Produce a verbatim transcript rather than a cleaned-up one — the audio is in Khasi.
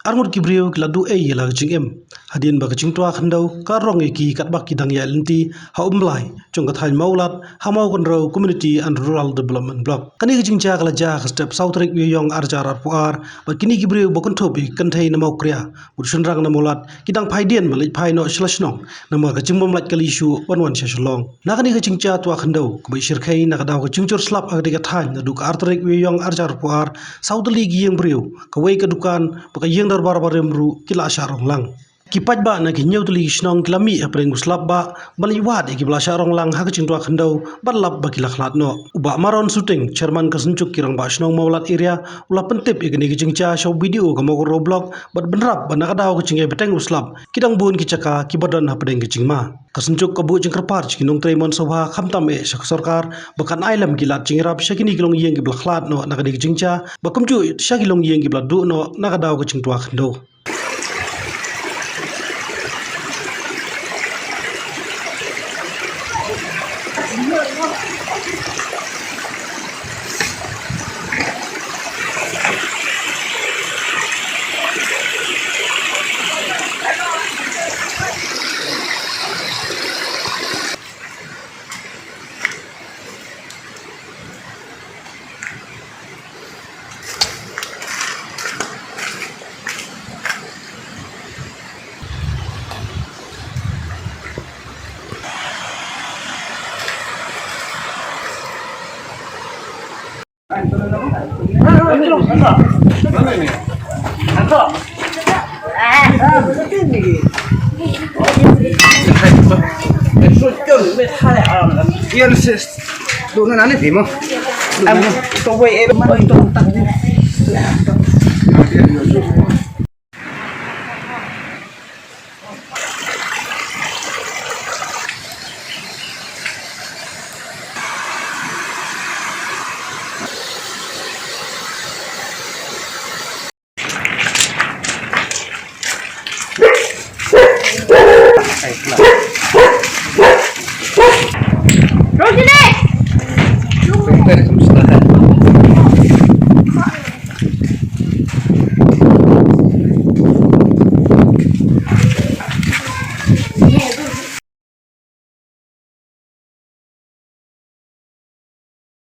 Arngut ki briew ki la duh ei ïa la ka jingim hadien ba ka jingtwa khyndew ka rong ïa ki katba ki dang ïaid lynti ha Umblai jong ka thaiñ Mawlad ha Mawkynrew Community and Rural Development Block. Kane ka jingjia ka la jia ha ka step saw tarik u Ïaïong ar hajar arphew ar bad kine ki briew ba kynthup ïa ki kynthei na Mawkria bad shynrang na Mawlad ki dang phai dien ban leit phai noh sha la shnong namar ka jingbym lait kali shuh ban wan sha Shillong. Na kane ka jingjia twa khyndew kaba i shyrkhei na ka daw ka jingjur slap ha katei ka thaiñ naduh ka ar tarik u Ïaïong ar hajar arphew ar, saw tylli ki ïing briew, kawei ka dukan bad ka ïing dorbar barim ruh ki la shah rong lang. Ki paidbah na ki hynñiew tylli ki shnong ki la mih hapdeng u slap bah ban leit wad ïa kiba la shah rong lang ha ka jingtwa khyndew bad lap ba ki la khlad noh. U Bah Maron Suting, Chairman ka Synjuk ki Rangbah Shnong Mawlad Area, u la pyntip ïa kane ka jingjia sha u BDO ka Mawkynrew Block bad bynrap ba na ka daw ka jingïaibteng u slap ki dang bun ki jaka kiba don hapdeng ka jingma. Ka Synjuk ka buh jingkyrpad sha ki nongtrei mon sngewbha khamtam eh sha ka sorkar ba kan ai lem ki lad jingïarap sha kine ki longïing kiba la khlad noh na kane ka jingjia bad kumjuh sha ki longïing kiba la duh noh na ka daw ka jingtwa khyndew.